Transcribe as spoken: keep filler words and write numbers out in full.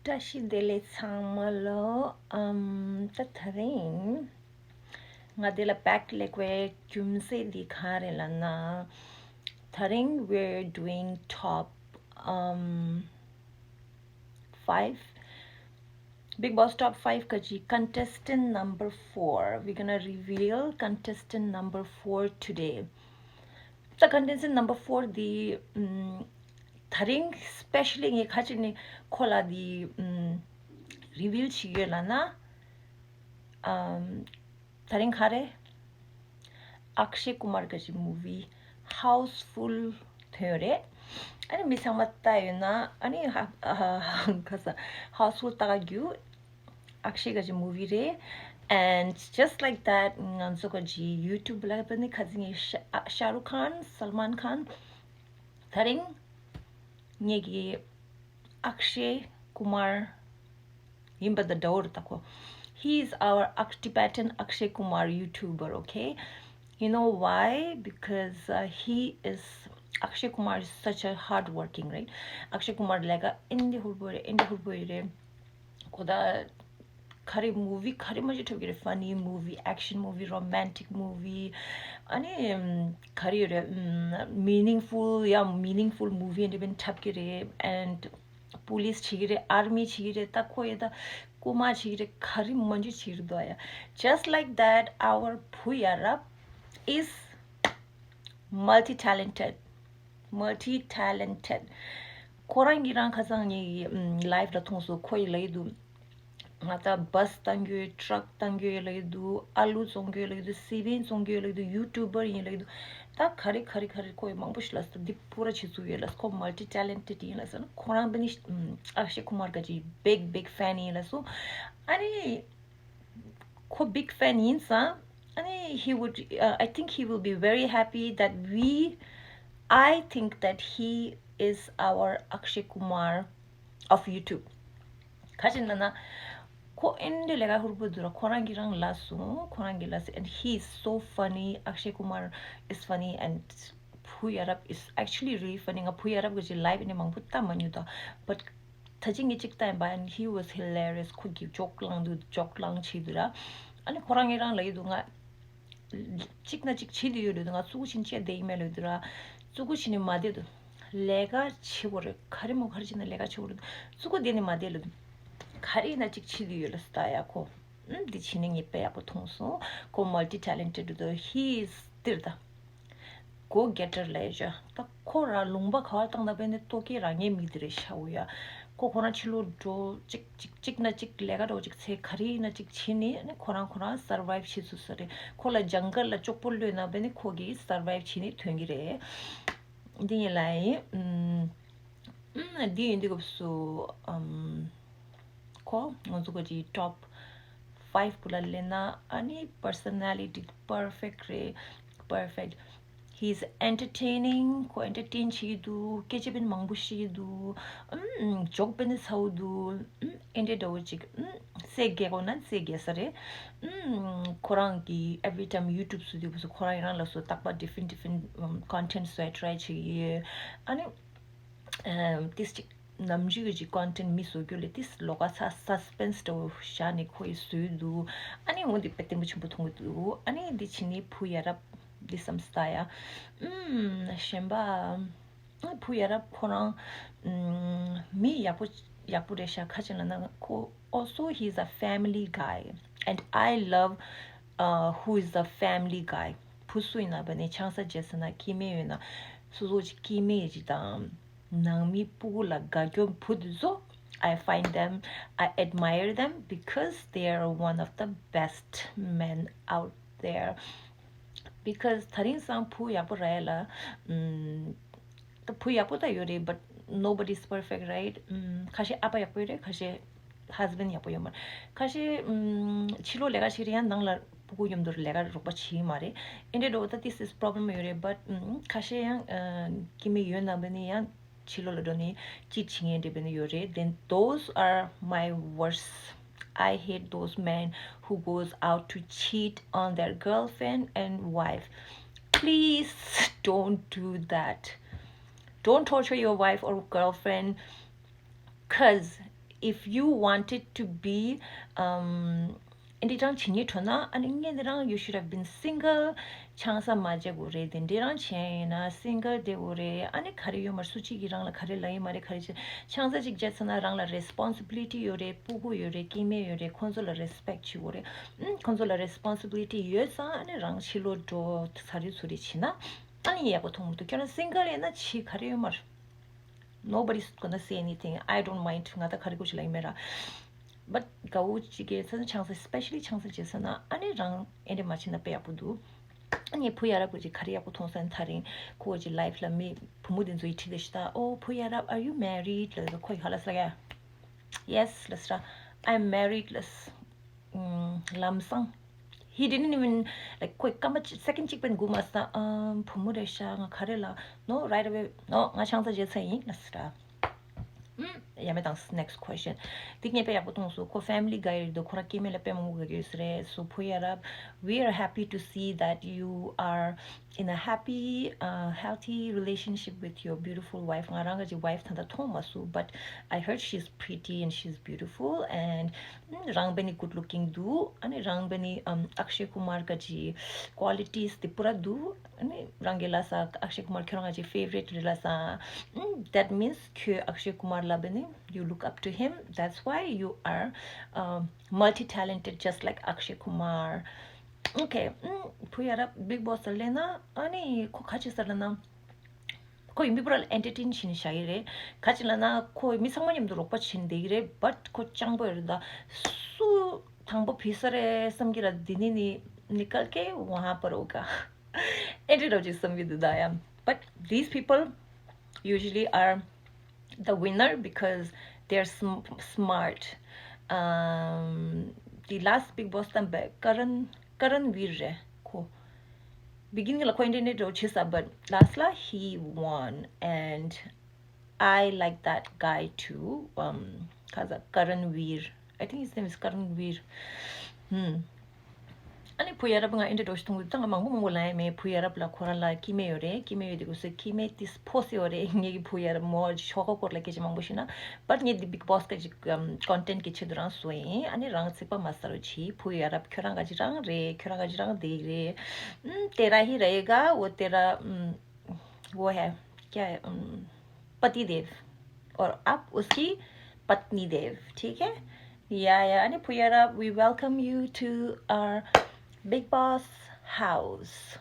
བཀྲ་ཤིས་བདེ་ལེགས་ཚང་མ་ལོ། ཨམ། ད་དེ་རིང་ང་འདི་ལ་བེག་ལེགས་པའི་རྒྱུ་མཚན་འདི་ག་རེ་ལབ་ན། དེ་རིང་we're doing top, um, five, Bigg Boss top five ག་ཅི་contestant number four. We're gonna reveal contestant number four today. ད་contestant number four འདི་ཨམ། དེ་རིང་specially ངས་ག་ཅི་ནས་ཁོ་ལ་འདི་ཨམ། reveal བྱེད་ཡོད་ལབ་ན། ཨམ། དེ་རིང་ག་རེ། ཨཀ་ཤེ་ཀུ་མར་ག་ཅི་movie Housefull ཐོན་རེད། ཨ་ནི་མི་ཚང་མ་ལྟ་ཡོད་ན་ཨ་ནི་ཧ་ཧ་ཧ་ཁ་ས་Housefull ལྟ་ག་རྒྱུ། ཨཀ་ཤེ་ག་ཅི་movie རེད། And just like that ང་ཚོ་ག་ཅི་YouTube ལ་པ་ནི་ཁ་ཚིག་ངས་ཤ་ཨ་ཤ་རུག་ཁཱན། སལ་མཱན་ཁཱན། དེ་རིང་ངེད་ཀྱི་ཨཀ་ཤེ་ཀུ་མར་ཡིན་པ་དང་འདྲ་བོ་རེད་ད་ཁོ། He is our Ak- Tibetan Akshay Kumar YouTuber, okay? You know why? Because uh, he is Akshay Kumar is such a hard working, right? Akshay Kumar ལས་ཀ་ཨིན་དེ་ཧུར་པོ་རེད། ཨིན་དེ་ཧུར་པོ་རེད། ཁོ་ད་ག་རེ་movie ག་རེ་མ་ཅིག་འཁྲབ་ཀྱི་རེད། funny movie, action movie, romantic movie, ཨ་ནི་ག་རེ་ཡོད་རེད། meaningful, yeah, meaningful movie འདྲ་བོ་འཁྲབ་ཀྱི་རེད། And police བྱེད་ཀྱི་རེད། army བྱེད་ཀྱི་རེད། ད་ཁོ་ཡ་ད་རྐུ་མ་བྱེད་ཀྱི་རེད། ག་རེ་མ་ཅིག་བྱེད་ཀྱི་རེད་དོ་ཡ། Just like that, our བུ་ཡ་རབས་is multi talented. Multi talented. ཁོ་རང་གིས་རང་ཁ་སང་ངའི་live ལ་མཐོང་སོང་། ཁོ་ཡིས་ལབ་ཀྱི་འདུག་ང་ད་བྷ་སི་བཏང་རྒྱུ་ཡོད། ཊ་རག་བཏང་རྒྱུ་ཡོད་ལབ་ཀྱི་འདུག་ཨ་ལུ་བཙོང་རྒྱུ་ཡོད་ལབ་ཀྱི་འདུག་སི་པན་བཙོང་རྒྱུ་ཡོད་ལབ་ཀྱི་འདུག་ཡུ་ཊུབ་པར་ཡིན་ལབ་ཀྱི་འདུག་ད་ག་རེ་ག་རེ་ག་རེ་ཁོ་ཡིས་མང་པོ་ཞིག་ལབ་སོང་། འདི་པུ་ར་བྱེད་ཚུགས་ཡོད་ལབ་སོང་། ཁོ་multi talented ཡིན་ལབ་སོང་། ཁོ་རང་འདི་ནི་ཨཀ་ཤེ་ཀུ་མར་ག་ཅི་big big fan ཡིན་ལབ་སོང་། ཨ་ནི་ཁོ་big fan ཡིན་ཙང་ཨ་ནི་he would, uh, I think he will be very happy that we, I think that he is our Akshay Kumar of YouTube. ག་ཅི་ན་ན་ཁོ་ཨེ་འདྲ་ལས་ཀ་ཧུར་པོ་འདུག་ར། ཁོ་རང་གིས་རང་ལབ་སོང་། ཁོ་རང་གིས་ལབ་སོང་། And he is so funny. Akshay Kumar is funny and བུ་ཡ་རབས་is actually really funny. ང་བུ་ཡ་རབས་ག་ཅི་live ནས་མང་པོ་ལྟ་མ་མྱོང་ད། But ད་ཅི་ངས་ཅིག་ལྟ་ཡིན་པ། And he was hilarious. ཁོ་གིས་ཇོག་བསླངས་འདུག་ཇོག་བསླངས་བྱས་འདུག་ར། ཨ་ནི་ཁོ་རང་ངས་རང་ལབ་ཀྱི་འདུག་ང་གཅིག་ན་གཅིག་བྱེད་དུ་ཡོད་ལབ་འདུག་ང་ཙུ་གུ་ཕྱིན་ཆད་བསྡད་ཡིན་མེད་ལབ་འདུག་ར། ཙུ་གུ་ཕྱིན་ནས་མ་བསྡད་འདུག་ལས་ཀ་བྱེད་དགོས་རེད། ག་རེ་མོ་ག་རེ་བྱེད་ན་ལས་ཀ་བྱེད་དགོས་རེད། ཙུ་གུ་བསྡད་ནས་མ་བསྡད་ལབ་འདུག་ག་རེ་ཡིན་ན་གཅིག་བྱེད་དུ་ཡོད་ལབ་སོང་། ད་ཡ་ཁོ། ཨུམ། འདི་བྱས་ནས་ངས་དཔེ་ཡག་པོ་མཐོང་སོང་། ཁོ་multi talented འདུག He is སྟེར་ད། Go getter ལབ་ཡ་ཅོ། ད་ཁོ་ར་ལུང་པ་ག་བར་བཏང་ད་པས་ནི་ལྟོ་སྐྱེས་རང་ཉིད་མིག་དེ་རེད་ཤ་འུ་ཡ། ཁོ་ཁོ་རང་ཕྱི་ལོགས་འགྲོ་གཅིག་གཅིག་གཅིག་ན་གཅིག་ལས་ཀ་འགྲོ་གཅིག་ཚེ་ག་རེ་ཡིན་ན་གཅིག་བྱས་ནི་ནི་ཁོ་རང་ཁོ་རང་survive བྱེད་ཚུལ་ས་རེད། ཁོ་ལ་ཇང་གལ་ལ་ཅོག་པོ་གློད་ན་པས་ནི་ཁོ་གིས་survive བྱས་ནི་ཐོན་གྱི་རེད། འདི་ཡིན་ལ་ཡིན། ཨུམ། ཨུམ། འདི་ཡིན་དུས་སྐབས་སུ་ཨམ། ཁོ་ང་ཚོ་ག་ཅི་top five བུ་ལ་ལེན་ན་ཨ་ནི་personality perfect རེད། Perfect. He is entertaining. ཁོ་entertain བྱེད་ཀྱི་འདུག་སྐད་ཆ་པན་མང་པོ་བཤད་ཀྱི་འདུག་ཨམ། ཇོག་པན་ཚ་བོ་འདུག་ཨམ། ཨེ་འདྲ་འདྲ་བོ་ཅིག་ཨམ། སེ་རྒྱས་གོ་ན་སེ་རྒྱས་ས་རེད། ཨམ། ཁོ་རང་གི་every time YouTube བཟོ་དུས་སུ་ཁོ་རང་ཡི་རང་ལ་སོ་རྟག་པ་different different, um, content བཟོ་ཡ་try བྱེད་ཀྱི་ཡོད། ཨ་ནི། ཨམ། ཏིས་ཅིག་ནམ་རྒྱུན་གྱི་ཅིག་content མི་བཟོ་རྒྱུ་ལས་ཏིས་ལོགས་ཀ་ཚ་suspense འདྲ་བོ་བཞག་ནས་ཁོ་ཡིས་བཟོས་འདུག་ཨ་ནི་འོ་འདི་དཔེ་བརྟན་པོ་ཆེན་པོ་མཐོང་གི་འདུག་ཨ་ནི་འདི་བྱས་ནས་བུ་ཡ་རབས་འདི་བསམ་སྟ་ཡ། ཨམ། གཞན་པ། ཨ། བུ་ཡ་རབས་ཁོ་རང་ཨམ། མི་ཡག་པོ་ཡག་པོ་རེད་ཤག་ག་ཅི་ལབ་ན་ཁོ། Also, he is a family guy. And I love, uh, who is a family guy. བུ་སུ་ཡིན་ན་བ་ནི་ཆང་ས་རྒྱག་ས་ན་སྐྱེ་དམན་ཡོད་ན་སོ་སོ་ཅིག་སྐྱེ་དམན་ཅིག་དང་ནང་མི་སྤུ་གུ་ལ་དགའ་སྐྱོ་བུ་དེ་ཚོ། I find them, I admire them because they are one of the best men out there. Because དེ་རིང་སང་བུ་ཡག་པོ་རག་ཡ་ལ། ཨམ། ད་བུ་ཡག་པོ་ད་ཡོད་རེད། But nobody is perfect, right? ཨམ། ཁ་ཤས་ཨ་ཕ་ཡག་པོ་ཡོད་རེད། ཁ་ཤས་husband ཡག་པོ་ཡོད་མ་རེད། ཁ་ཤས་ཨམ། ཕྱི་ལོགས་ལས་ཀ་བྱེད་རེད། ཡང་ནང་ལ་སྤུ་གུ་ཡོད་མདོར་ལས་ཀ་རོགས་པ་བྱེད་མ་རེད། ཨེ་འདྲ་འགྲོ་ད་this is problem ཡོད་རེད། But ཨམ། ཁ་ཤས་ཡང་ཨ། སྐྱེ་དམན་ཡོད་ན་བ་ནི་ཡང་ཕྱི་ལོགས་ལ་འགྲོ་ནས་ཅིག་བྱེད་མཁན་འདྲ་བ་ནི་ཡོད་རེད། Then those are my worst. I hate those men who goes out to cheat on their girlfriend and wife. Please don't do that. Don't torture your wife or girlfriend, 'cause if you wanted to be, um, ཨ་འདི་རང་བྱེད་སྙིང་འདོད་ན་ཨ་ནི་ངས་འདི་རང་you should have been single. ཆང་ས་མ་བརྗེ་དགོས་རེད། དེ་འདྲ་རང་བྱས་ཡིན་ན་single བསྡད་དགོས་རེད། ཨ་ནི་ག་རེ་ཡོད་མ་རེད། སུ་གཅིག་གིས་རང་ལ་ག་རེ་ལབ་ཡིན་མ་རེད། ག་རེ་བྱེད། ཆང་ས་གཅིག་བརྗེས་ཚར་ན་རང་ལ་responsibility ཡོད་རེད། སྤུ་གུ་ཡོད་རེད། སྐྱེ་དམན་ཡོད་རེད། ཁོང་ཚོ་ལ་respect བྱེད་དགོས་རེད། ཨུམ། ཁོང་ཚོ་ལ་responsibility ཡོད་ཙང་ཨ་ནི་རང་ཕྱི་ལོགས་འགྲོ་ཚར་རེ་ཚུར་རེ་བྱེད་ན་ཨ་ནི་ཡག་པོ་མཐོང་མི་འདུག་ཁྱོད་རང་single ཡིན་ན་ཆེས་ག་རེ་ཡོད་མ་རེད། Nobody's gonna say anything. I don't mind. ང་ད་ག་རེ་དགོས་ཞེས་ལབ་ཡོད་མེད་ར། But དགའ་བོ་གཅིག་གིས་ཚ་ཆང་ས་especially ཆང་ས་བརྗེས་ཚར་ན་ཨ་ནི་རང་ཨེ་འདྲ་མ་བྱེད་ན་དཔེ་ཡག་པོ་འདུག་ཨ་ནི་བུ་ཡ་རབས་ཀྱིས་ག་རེ་ཡག་པོ་མཐོང་སོང་། ད་རིང་ཁོ་གི་life ལ་མི་བུ་མོ་དེ་ཚོ་ཡིས་དྲིས་བསྡད་ཤག་ད། Oh བུ་ཡ་རབས, are you married? ལབ་དུས་ཁོ་ཡིས་ག་ལབ་སོང་ལབ་ཀྱི། Yes ལབ་སོང་ར། I'm married ལབ་སོང་། ལམ་སང་། He didn't even, like, ཁོས་སྐར་མ་གཅིག་second གཅིག་ཕན་སྒུག་མ་སོང་། ཨམ། བུ་མོ་རེད་ཤག་ང་ག་རེ་ལབ། No, right away. No, ང་ཆང་ས་བརྗེས་ཚར་ཡིན་ལབ་སོང་ར། ཨམ། ཡ་མེད་དང་། Next question. འདི་ངས་དཔེ་ཡག་པོ་མཐོང་སོང་། ཁོ་family དགའ་ཡོད་འདུག་ཁོ་རང་སྐྱེ་དམན་ལ་དཔེ་མང་པོ་དགའ་གི་ཡོད་ས་རེད། So བུ་ཡ་རབས, we are happy to see that you are in a happy, uh, healthy relationship with your beautiful wife. ང་རང་གི་wife ད་ལྟ་མཐོང་མ་སོང་། But I heard she's pretty and she's beautiful and རང་བས་ནི་good looking འདུག་ཨ་ནི་རང་བས་ནི་ཨམ། ཨཀཤེ་ཀུ་མར་གི་qualities དེ་པུ་ར་འདུག་ཨ་ནི་རང་གི་ལབ་སོང་། ཨཀཤེ་ཀུ་མར་ཁྱོད་རང་གི་favorite རེད་ལབ་སོང་། ཨམ། That means ཁྱོད་ཨཀཤེ་ཀུ་མར་ལ་བས་ནི you look up to him. That's why you are, um, multi-talented just like Akshay Kumar. Okay. ཨམ། བུ་ཡ་རབས་Bigg Boss ལ་སླེབས་ན་ཨ་ནི་ཁོ་ག་རེ་བྱེད་ས་ལབ་ན། ཁོ་ཡིས་མི་པུ་ར་ལ་entertain བྱེད་ནས་བཞག་གི་རེད། ག་རེ་བྱེད་ལབ་ན་ཁོ་མི་ཚང་མ་མཉམ་དུ་རོགས་པ་བྱེད་ནས་བསྡད་ཀྱི་རེད། But ཁོ་སྤྱང་པོ་ཡོད་རེད་ད། སུ་དང་པོ་བུད་ས་རེད་བསམ་གྱི་ར། འདི་ནི་ནི་निकल के वहाँ पर होगा. ཨེ་འདྲ་རོ་ཅིག་བསམ་གྱི་འདུག་ད་ཡ། But these people usually are the winner because they're sm- smart. Um, the last Bigg Boss དང་པའི་Karan, Karanveer རེད་ཁོ། Beginning ལ་ཁོ་ཨེ་འདྲ་ཨེ་འདྲ་བྱེད་ས། But last ལ་he won and I like that guy too. Um, ག་ཟེར། Karanveer. I think his name is Karanveer. Hmm. ཨ་ནི་བུ་ཡ་རབས་ང་ཨེ་འདྲ་འདྲ་ཞིག་མཐོང་གི་འདུག་ད་ང་མང་པོ་མང་པོ་ལབ་ཡ་མེད། བུ་ཡ་རབས་ལ་ཁོ་རང་ལ་སྐྱེ་དམན་ཡོད་རེད། སྐྱེ་དམན་ཡོད་དེ་གོ་སོ་སྐྱེ་དམན་དེ་ཕོ་སི་ཡོད་རེད། ངེད་ཀྱི་བུ་ཡ་རབས་མོ་ཆོ་ག་སྐོར་ལ་སྐད་ཆ་མང་པོ་ཞུས་ན། But ངས་འདི་Bigg Boss གི་ཅིག་ཨམ། Content གི་ཆེད་དུ་རང་བཟོས་ཡིན། ཨ་ནི་རང་ཚིག་པ་མ་ཟ་རོགས་གྱིས། བུ་ཡ་རབས་ཁྱོད་རང་ག་ཅི་རང་རེད། ཁྱོད་རང་ག་ཅི་རང་བསྡད་ཀྱི་རེད། ཨམ། तेरा ही रहेगा वो तेरा, ཨམ། वो है क्या है, ཨམ། पति देव और आप उसकी पत्नी देव, ठीक है? या, या, ཨ་ནི་བུ་ཡ་རབས, we welcome you to our Bigg Boss house.